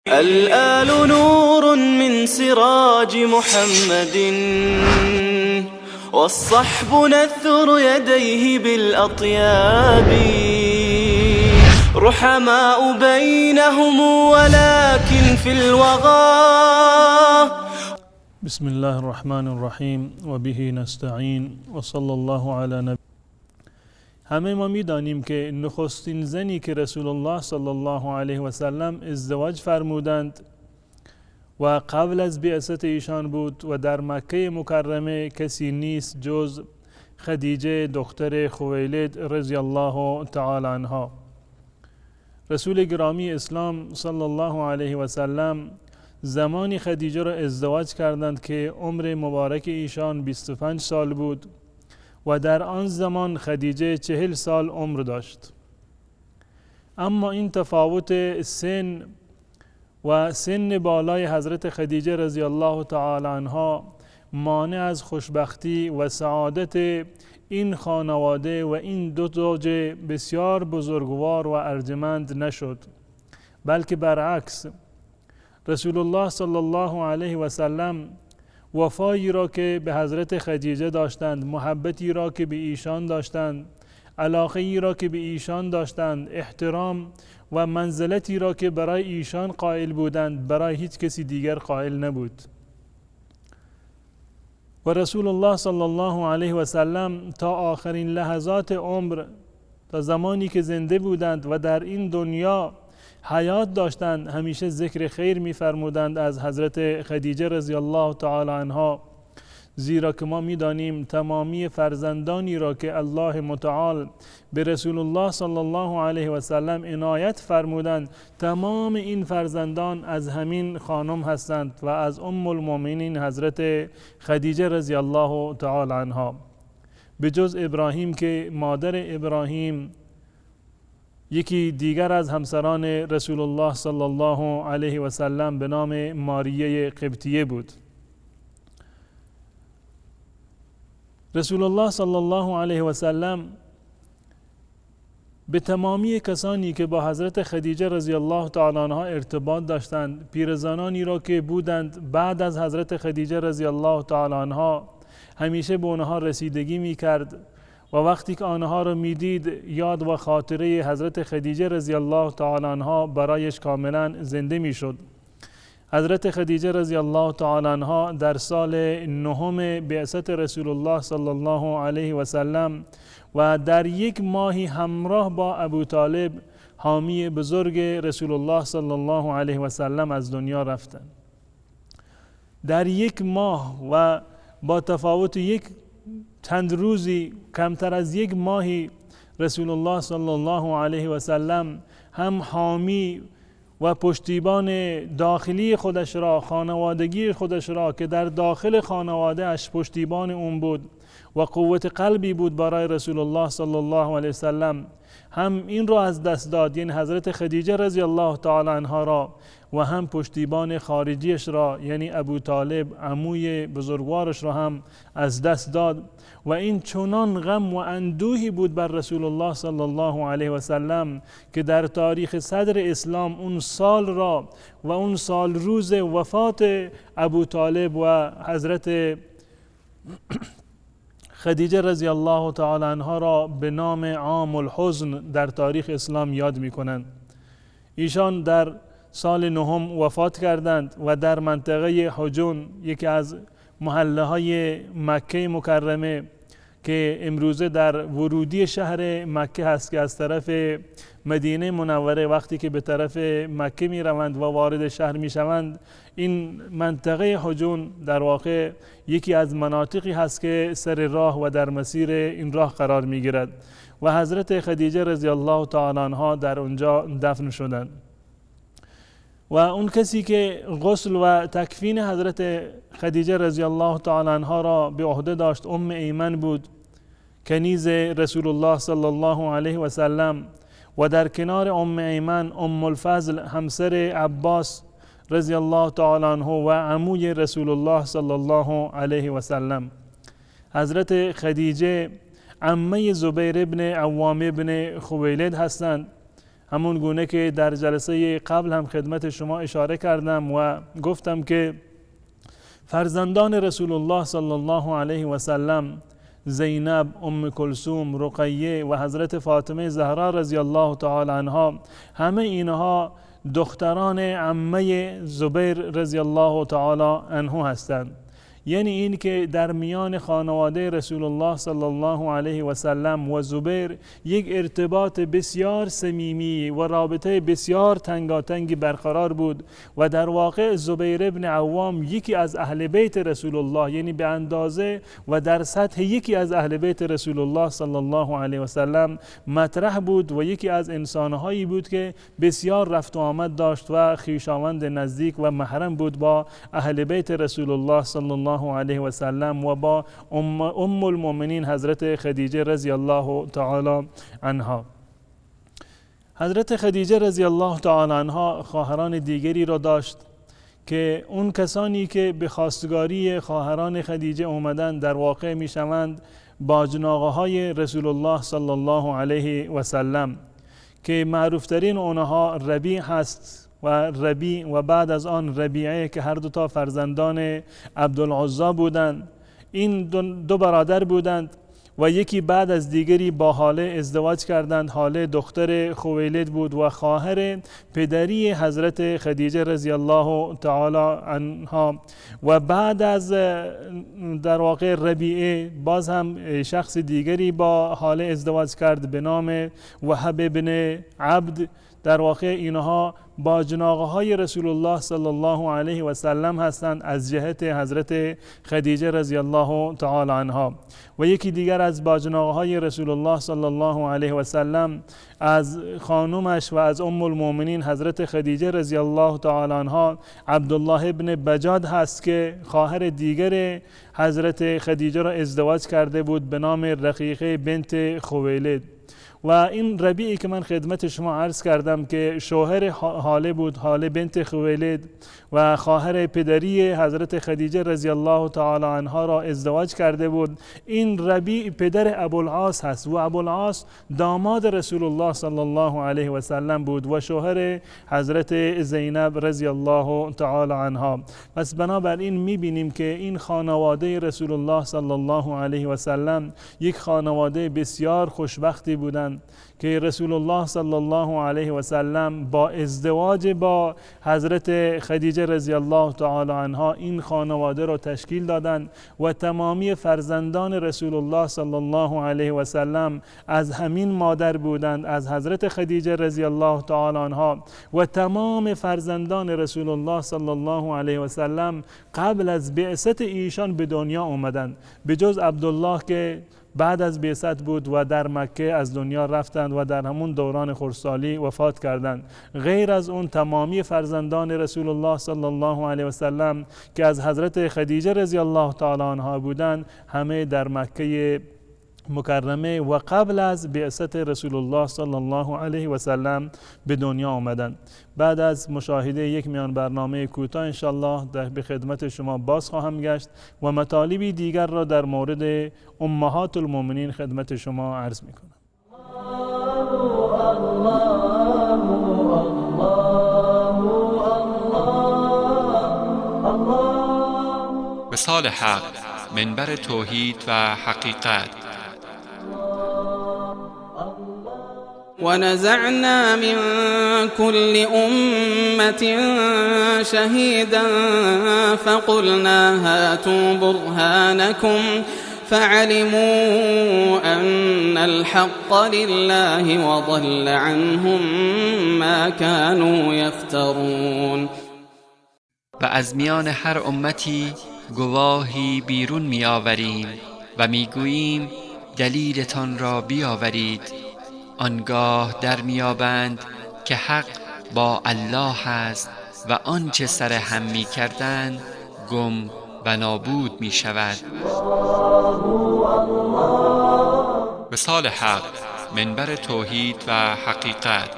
الآل نور من سراج محمد، والصحب نثر يديه بالأطياب، رحماء بينهم ولكن في الوغى. بسم الله الرحمن الرحیم و به نستعین و صلی الله علی نبی. همه ما میدانیم که نخستین زنی که رسول الله صلی الله علیه و سلم ازدواج فرمودند و قبل از بعثت ایشان بود و در مکه مکرمه کسی نیست جز خدیجه دختر خویلد رضی الله تعالی عنها. رسول گرامی اسلام صلی الله علیه و سلم زمانی خدیجه را ازدواج کردند که عمر مبارک ایشان 25 سال بود و در آن زمان خدیجه 40 سال عمر داشت. اما این تفاوت سن و سن بالای حضرت خدیجه رضی الله تعالی عنها مانع از خوشبختی و سعادت این خانواده و این دو زوج بسیار بزرگوار و ارجمند نشد، بلکه برعکس رسول الله صلی الله علیه و سلم وفایی را که به حضرت خدیجه داشتند، محبتی را که به ایشان داشتند، علاقه‌ای را که به ایشان داشتند، احترام و منزلتی را که برای ایشان قائل بودند برای هیچ کسی دیگر قائل نبود. و رسول الله صلی الله علیه و سلم تا آخرین لحظات عمر، تا زمانی که زنده بودند و در این دنیا حیات داشتند، همیشه ذکر خیر می‌فرمودند از حضرت خدیجه رضی الله تعالی عنها، زیرا که ما می‌دانیم تمامی فرزندانی را که الله متعال به رسول الله صلی الله علیه و سلم عنایت فرمودند، تمام این فرزندان از همین خانم هستند و از ام المؤمنین حضرت خدیجه رضی الله تعالی عنها، به جز ابراهیم که مادر ابراهیم یکی دیگر از همسران رسول الله صلی الله علیه و سلم به نام ماریه قبطیه بود. رسول الله صلی الله علیه و سلم به تمامی کسانی که با حضرت خدیجه رضی الله تعالی عنها ارتباط داشتند، پیرزنانی را که بودند بعد از حضرت خدیجه رضی الله تعالی عنها، همیشه به آنها رسیدگی می‌کرد و وقتی که آنها را میدید یاد و خاطره حضرت خدیجه رضی الله تعالی عنها برایش کاملا زنده میشد. حضرت خدیجه رضی الله تعالی عنها در سال نهم بعثت رسول الله صلی الله علیه و سلم و در یک ماهی همراه با ابو طالب حامی بزرگ رسول الله صلی الله علیه و سلم از دنیا رفتند. در یک ماه و با تفاوت یک چند روزی، کمتر از یک ماهی، رسول الله صلی الله علیه و سلم هم حامی و پشتیبان داخلی خودش را، خانوادگی خودش را که در داخل خانواده اش پشتیبان اون بود و قوت قلبی بود برای رسول الله صلی الله علیه و سلم، هم این را از دست داد، یعنی حضرت خدیجه رضی الله تعالی عنها را، و هم پشتیبان خارجیش را، یعنی ابو طالب عموی بزرگوارش را هم از دست داد. و این چنان غم و اندوهی بود بر رسول الله صلی الله علیه و سلم که در تاریخ صدر اسلام اون سال را و اون سال روز وفات ابو طالب و حضرت خدیجه رضی الله تعالی عنها را به نام عام الحزن در تاریخ اسلام یاد میکنند. ایشان در سال نهم وفات کردند و در منطقه حجون، یکی از محله های مکه مکرمه که امروزه در ورودی شهر مکه هست که از طرف مدینه منوره وقتی که به طرف مکه می روند و وارد شهر می شوند، این منطقه حجون در واقع یکی از مناطقی هست که سر راه و در مسیر این راه قرار می گیرد و حضرت خدیجه رضی الله تعالی عنها در اونجا دفن شدند. و اون کسی که غسل و تکفین حضرت خدیجه رضی الله تعالی عنها را به عهده داشت ام ایمن بود، کنیز رسول الله صلی الله علیه و سلم، و در کنار ام ایمن ام الفضل همسر عباس رضی الله تعالی عنه و عموی رسول الله صلی الله علیه و سلم. حضرت خدیجه عمه زبیر ابن عوام ابن خویلد هستند. همون گونه که در جلسه قبل هم خدمت شما اشاره کردم و گفتم که فرزندان رسول الله صلی الله علیه و سلم، زینب، ام کلثوم، رقیه و حضرت فاطمه زهرا رضی الله تعالی عنها، همه اینها دختران عمه زبیر رضی الله تعالی عنه هستند. یعنی این که در میان خانواده رسول الله صلی الله علیه و سلم و زبیر یک ارتباط بسیار صمیمی و رابطه بسیار تنگاتنگی برقرار بود و در واقع زبیر ابن عوام یکی از اهل بیت رسول الله، یعنی به اندازه و در سطح یکی از اهل بیت رسول الله صلی الله علیه و سلم مطرح بود و یکی از انسانهایی بود که بسیار رفت و آمد داشت و خویشاوند نزدیک و محرم بود با اهل بیت رسول الله صلی الله علیه و سلم و با ام المؤمنین حضرت خدیجه رضی الله تعالی عنها. حضرت خدیجه رضی الله تعالی عنها خواهران دیگری را داشت که اون کسانی که به خواستگاری خواهران خدیجه اومدن در واقع میشوند باجناقه های رسول الله صلی الله علیه و سلم که معروفترین اونها ربیع هست و ربیع و بعد از آن ربیعه که هر دو تا فرزندان عبدالعزی بودند. این دو برادر بودند و یکی بعد از دیگری با حاله ازدواج کردند. حاله دختر خویلد بود و خواهر پدری حضرت خدیجه رضی الله تعالی عنها. و بعد از در واقع ربیعه باز هم شخص دیگری با حاله ازدواج کرد به نام وهب بن عبد. در واقع اینها باجناقه های رسول الله صلی الله علیه و سلم هستند از جهت حضرت خدیجه رضی الله تعالی عنها. و یکی دیگر از باجناقه های رسول الله صلی الله علیه و سلم از خانومش و از ام المؤمنین حضرت خدیجه رضی الله تعالی عنها عبدالله ابن بجاد هست که خواهر دیگر حضرت خدیجه را ازدواج کرده بود به نام رقیقه بنت خویلد. و این ربیعی که من خدمت شما عرض کردم که شوهر حاله بود، حاله بنت خویلد و خواهر پدری حضرت خدیجه رضی الله تعالی عنها را ازدواج کرده بود، این ربیع پدر ابوالعاص هست و ابوالعاص داماد رسول الله صلی الله علیه و سلم بود و شوهر حضرت زینب رضی الله تعالی عنها. پس بنابراین میبینیم که این خانواده رسول الله صلی الله علیه و سلم یک خانواده بسیار خوشبختی بودند که رسول الله صلی الله علیه و سلم با ازدواج با حضرت خدیجه رضی الله تعالی عنها این خانواده را تشکیل دادند و تمامی فرزندان رسول الله صلی الله علیه و سلم از همین مادر بودند، از حضرت خدیجه رضی الله تعالی عنها. و تمام فرزندان رسول الله صلی الله علیه و سلم قبل از بعثت ایشان به دنیا آمدند، به جز عبدالله که بعد از بعثت بود و در مکه از دنیا رفتند و در همون دوران خردسالی وفات کردند. غیر از اون تمامی فرزندان رسول الله صلی الله علیه و سلم که از حضرت خدیجه رضی الله تعالی عنها بودند همه در مکه مکرمه و قبل از بعثت رسول الله صلی الله علیه و سلم به دنیا آمدند. بعد از مشاهده یک میان برنامه کوتاه انشالله به خدمت شما باز خواهم گشت و مطالبی دیگر را در مورد امهات المؤمنین خدمت شما عرض میکنم. وصال حق، منبر توحید و حقیقت. ونزعنا من كل أمة شهيدا فقلنا هاتوا برهانكم فعلموا أن الحق لله وضل عنهم ما كانوا يفترون. و از میان هر امتی گواهی بیرون می آوریم و می گوییم دلیلتان را بیاورید، آنگاه در میابند که حق با الله است و آنچه سر هم می کردند گم و نابود می شود. وصال حق، منبر توحید و حقیقت.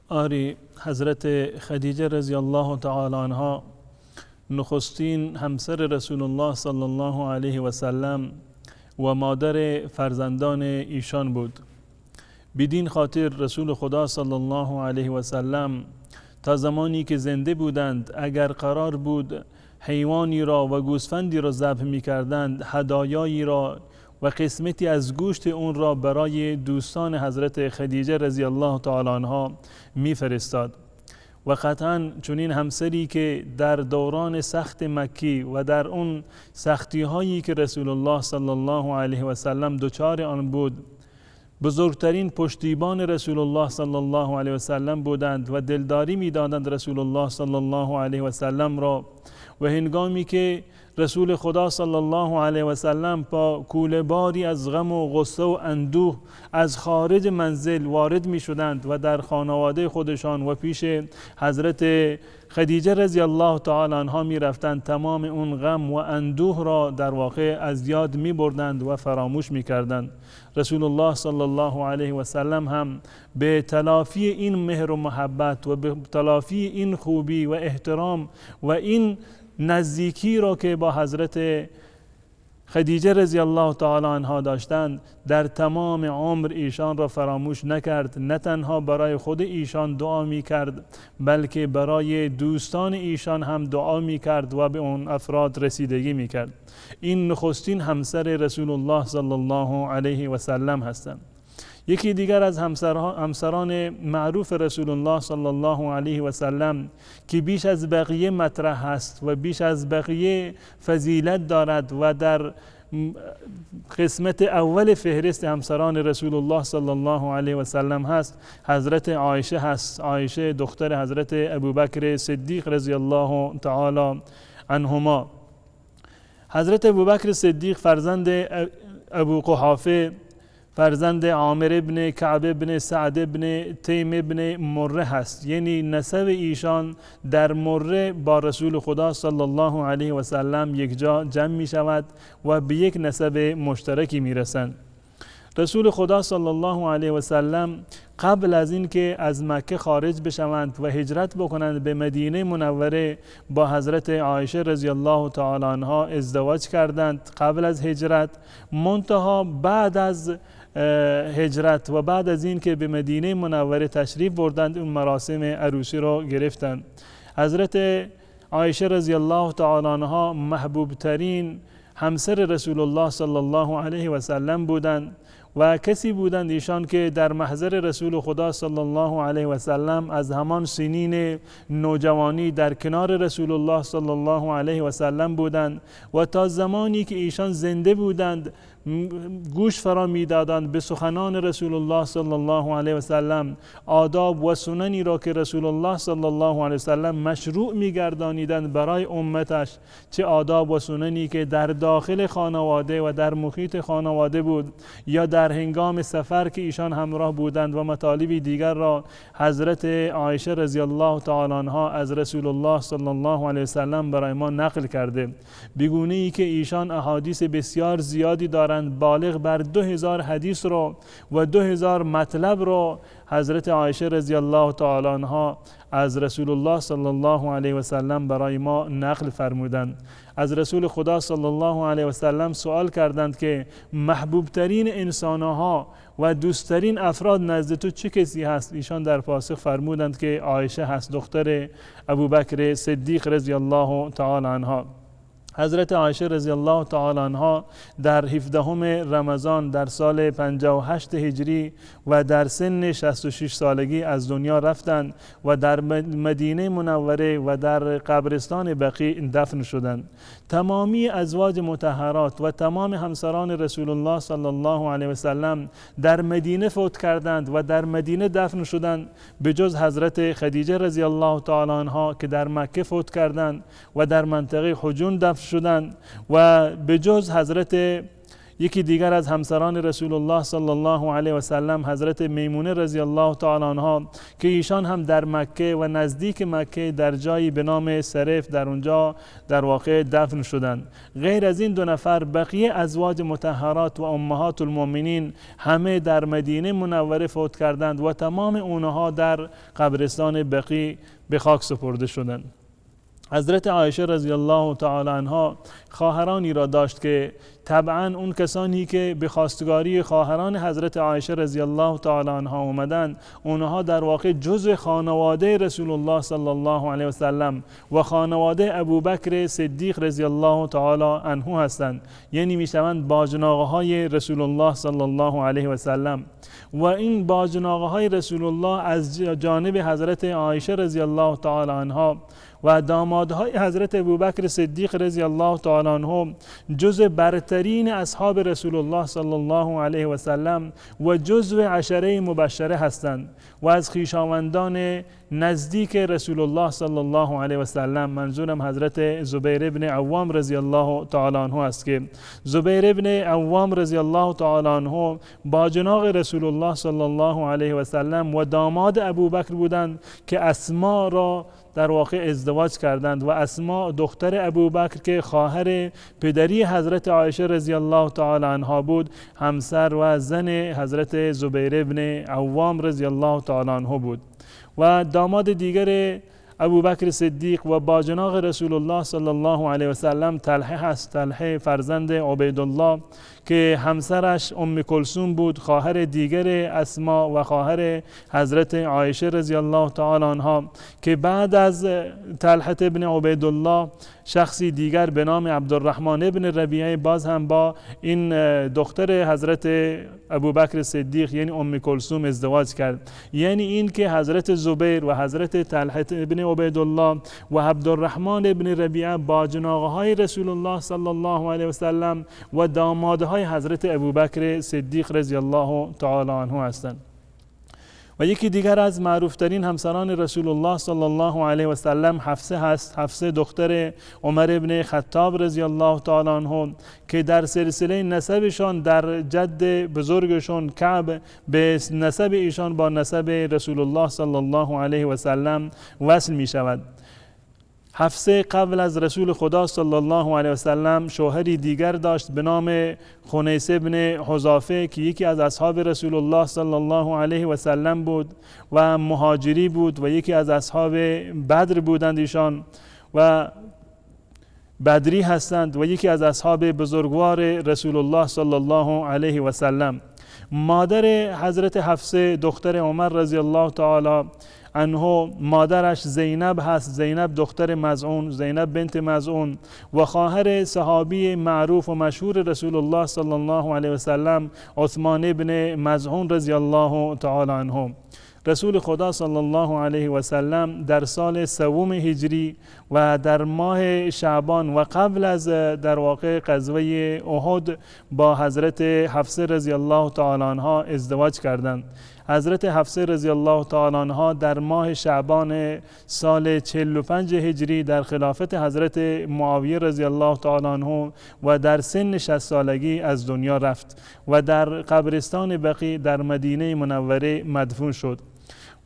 آری، حضرت خدیجه رضی الله تعالی عنها نخستین همسر رسول الله صلی الله علیه و سلم و مادر فرزندان ایشان بود. بدین خاطر رسول خدا صلی الله علیه و سلم تا زمانی که زنده بودند اگر قرار بود حیوانی را و گوسفندی را ذبح می کردند، هدایایی را و قسمتی از گوشت اون را برای دوستان حضرت خدیجه رضی الله تعالی عنها می فرستاد. و قطعا چنین همسری که در دوران سخت مکی و در اون سختی هایی که رسول الله صلی الله علیه و سلم دچار آن بود، بزرگترین پشتیبان رسول الله صلی الله علیه و سلم بودند و دلداری میدادند رسول الله صلی الله علیه و سلم را. و هنگامی که رسول خدا صلی الله علیه و سلم با کوله باری از غم و غصه و اندوه از خارج منزل وارد می شدند و در خانواده خودشان و پیش حضرت خدیجه رضی الله تعالی عنها می رفتند، تمام اون غم و اندوه را در واقع از یاد می بردند و فراموش می کردند. رسول الله صلی الله علیه و سلم هم به تلافی این مهر و محبت و به تلافی این خوبی و احترام و این نزدیکی را که با حضرت خدیجه رضی الله تعالی عنها داشتند، در تمام عمر ایشان را فراموش نکرد. نه تنها برای خود ایشان دعا می کرد، بلکه برای دوستان ایشان هم دعا می کرد و به اون افراد رسیدگی می کرد. این نخستین همسر رسول الله صلی الله علیه و سلم هستند. یکی دیگر از همسران معروف رسول الله صلی الله علیه و سلم که بیش از بقیه مطرح است و بیش از بقیه فضیلت دارد و در قسمت اول فهرست همسران رسول الله صلی الله علیه و سلم هست، حضرت عایشه هست. عایشه دختر حضرت ابوبکر صدیق رضی الله تعالی عنهما. حضرت ابوبکر صدیق فرزند ابو قحافه، فرزند عامر ابن کعب ابن سعد ابن تیم ابن مره هست. یعنی نسب ایشان در مره با رسول خدا صلی الله علیه و سلم یک جا جمع می شود و به یک نسب مشترکی می رسند. رسول خدا صلی الله علیه و سلم قبل از اینکه از مکه خارج بشوند و هجرت بکنند به مدینه منوره، با حضرت عایشه رضی الله تعالی عنها ازدواج کردند قبل از هجرت. منتها بعد از هجرت و بعد از اینکه به مدینه منوره تشریف بردند، اون مراسم عروسی را گرفتند. حضرت عایشه رضی الله تعالی عنها محبوب ترین همسر رسول الله صلی الله علیه و سلم بودند و کسی بودند ایشان که در محضر رسول خدا صلی الله علیه و سلم از همان سنین نوجوانی در کنار رسول الله صلی الله علیه و سلم بودند و تا زمانی که ایشان زنده بودند گوش فرا میدادند به سخنان رسول الله صلی الله علیه و سلم، آداب و سننی را که رسول الله صلی الله علیه و سلم مشروع میگردانیدند برای امتش، چه آداب و سننی که در داخل خانواده و در محیط خانواده بود یا در هنگام سفر که ایشان همراه بودند و مطالب دیگر را حضرت عایشه رضی الله تعالی عنها از رسول الله صلی الله علیه و سلم برای ما نقل کرده، بگونه ای که ایشان احادیث بسیار زیادی دارند، بالغ بر 2000 حدیث رو و 2000 مطلب رو حضرت عایشه رضی الله تعالی عنها از رسول الله صلی الله علیه و سلم برای ما نقل فرمودند. از رسول خدا صلی الله علیه و سلم سوال کردند که محبوب ترین انسانها و دوستترین افراد نزد تو چه کسی هست؟ ایشان در پاسخ فرمودند که عایشه هست، دختر ابوبکر صدیق رضی الله تعالی عنها. حضرت عایشه رضی الله تعالی عنها در 17 رمضان در سال 58 هجری و در سن 66 سالگی از دنیا رفتند و در مدینه منوره و در قبرستان بقیع دفن شدند. تمامی ازواج مطهرات و تمام همسران رسول الله صلی الله علیه و سلم در مدینه فوت کردند و در مدینه دفن شدند، به جز حضرت خدیجه رضی الله تعالی عنها که در مکه فوت کردند و در منطقه حجون دفن شدند و به جز حضرت یکی دیگر از همسران رسول الله صلی الله علیه و سلم حضرت میمونه رضی الله تعالی عنها که ایشان هم در مکه و نزدیک مکه در جایی به نام سرف در اونجا در واقع دفن شدند. غیر از این دو نفر بقیه ازواج مطهرات و امهات المؤمنین همه در مدینه منوره فوت کردند و تمام اونها در قبرستان بقیع به خاک سپرده شدند. حضرت عایشه رضی الله تعالی عنها خواهرانی را داشت که طبعا اون کسانی که به خواستگاری خواهران حضرت عایشه رضی الله تعالی عنها اومدن، اونها در واقع جزء خانواده رسول الله صلی الله علیه و سلم و خانواده ابوبکر صدیق رضی الله تعالی عنه هستند، یعنی میشوند باجناقه های رسول الله صلی الله علیه و سلم. و این باجناقه های رسول الله از جانب حضرت عایشه رضی الله تعالی عنها و دامادهای حضرت ابوبکر صدیق رضی الله تعالی عنه جزء برترین اصحاب رسول الله صلی الله علیه و سلم و جزء عشره مبشره هستند و از خویشاوندان نزدیک رسول الله صلی الله علیه و سلم، منظورم حضرت زبیر ابن عوام رضی الله تعالی عنه است که زبیر ابن عوام رضی الله تعالی عنه باجناق رسول الله صلی الله علیه و سلم و داماد ابوبکر بودند که اسما را در واقع ازدواج کردند و اسما دختر ابوبکر که خواهر پدری حضرت عایشه رضی الله تعالی عنها بود، همسر و زن حضرت زبیر ابن عوام رضی الله تعالی عنه بود. و داماد دیگر ابوبکر صدیق و باجناق رسول الله صلی الله علیه و سلم طلحه هست، طلحه فرزند عبیدالله که همسرش ام کلثوم بود، خواهر دیگر اسما و خواهر حضرت عایشه رضی الله تعالی عنها، که بعد از طلحه ابن عبیدالله شخصی دیگر به نام عبدالرحمن ابن ربیعه باز هم با این دختر حضرت ابوبکر صدیق یعنی ام کلثوم ازدواج کرد. یعنی این که حضرت زبیر و حضرت طلحه ابن عبیدالله و عبدالرحمن ابن ربیعه باجناقه های رسول الله صلی الله علیه و سلم و دامادهای حضرت ابوبکر صدیق رضی الله تعالی عنه هستند. و یکی دیگر از معروفترین همسران رسول الله صلی الله علیه و سلم حفصه هست، حفصه دختر عمر ابن خطاب رضی الله تعالی عنه که در سلسله نسبشان در جد بزرگشون کعب به نسب ایشان با نسب رسول الله صلی الله علیه و سلم وصل می شود. حفصه قبل از رسول خدا صلی الله علیه و سلم شوهری دیگر داشت به نام خنیس ابن حذافه که یکی از اصحاب رسول الله صلی الله علیه و سلم بود و مهاجری بود و یکی از اصحاب بدر بودند ایشان و بدری هستند و یکی از اصحاب بزرگوار رسول الله صلی الله علیه و سلم. مادر حضرت حفصه دختر عمر رضی الله تعالی عنه، مادرش زینب هست، زینب دختر مزعون، زینب بنت مزعون و خواهر صحابی معروف و مشهور رسول الله صلی الله علیه و سلم عثمان ابن مزعون رضی الله تعالی عنه. رسول خدا صلی الله علیه و سلم در سال سوم هجری و در ماه شعبان و قبل از در واقع غزوه احد با حضرت حفصه رضی الله تعالی عنها ازدواج کردند. حضرت حفصه رضی الله تعالی عنها در ماه شعبان سال 45 هجری در خلافت حضرت معاویه رضی الله تعالی عنه و در سن 60 سالگی از دنیا رفت و در قبرستان بقیع در مدینه منوره مدفون شد.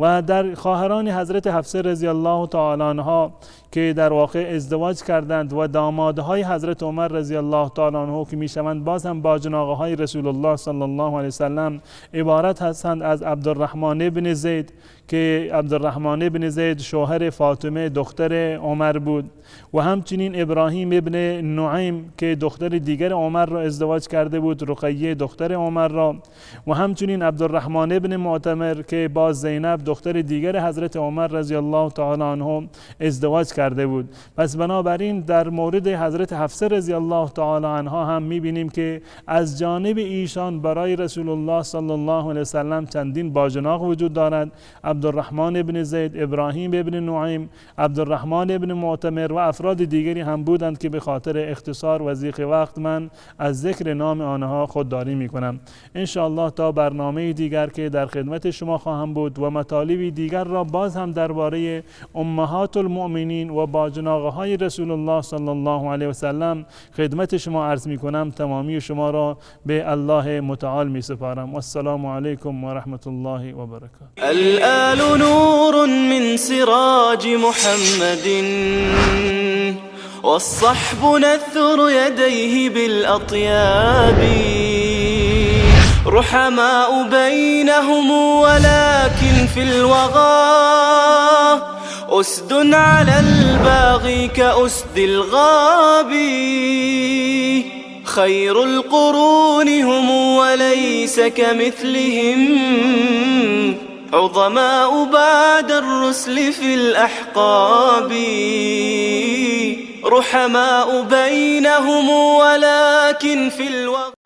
و در خواهران حضرت حفصه رضی الله تعالی عنها که در واقع ازدواج کردند و دامادهای حضرت عمر رضی الله تعالی عنه که میشوند باز هم باجناقه های رسول الله صلی الله علیه وسلم عبارت هستند از عبدالرحمن ابن زید که عبدالرحمن ابن زید شوهر فاطمه دختر عمر بود و همچنین ابراهیم ابن نعیم که دختر دیگر عمر را ازدواج کرده بود، رقیه دختر عمر را، و همچنین عبدالرحمن ابن معتمر که با زینب دختر دیگر حضرت عمر رضی الله تعالی عنه ازدواج کرده بود. پس بنابراین در مورد حضرت حفصه رضی الله تعالی عنها هم میبینیم که از جانب ایشان برای رسول الله صلی الله علیه وسلم چندین باجناق وجود دارد: عبدالرحمن ابن زید، ابراهیم ابن نعیم، عبدالرحمن ابن معتمر و افراد دیگری هم بودند که به خاطر اختصار و ضیق وقت من از ذکر نام آنها خودداری میکنم. انشاءالله تا برنامه دیگر که در خدمت شما خواهم بود و مطالب دیگر را باز هم درباره امهات المؤمنین و باجناقه های رسول الله صلی الله علیه و سلم خدمت شما عرض میکنم، تمامی شما را به الله متعال می سپارم. والسلام علیکم و رحمت الله و برکاته. الآل نور من سراج محمد والصحب نثر يديه بالأطياب رحماء بينهم ولكن في الوغى أسد على الباغي كأسد الغاب. خير القرون هم وليس كمثلهم، عظماء بعد الرسل في الأحقاب، رحماء بينهم ولكن في الوغى.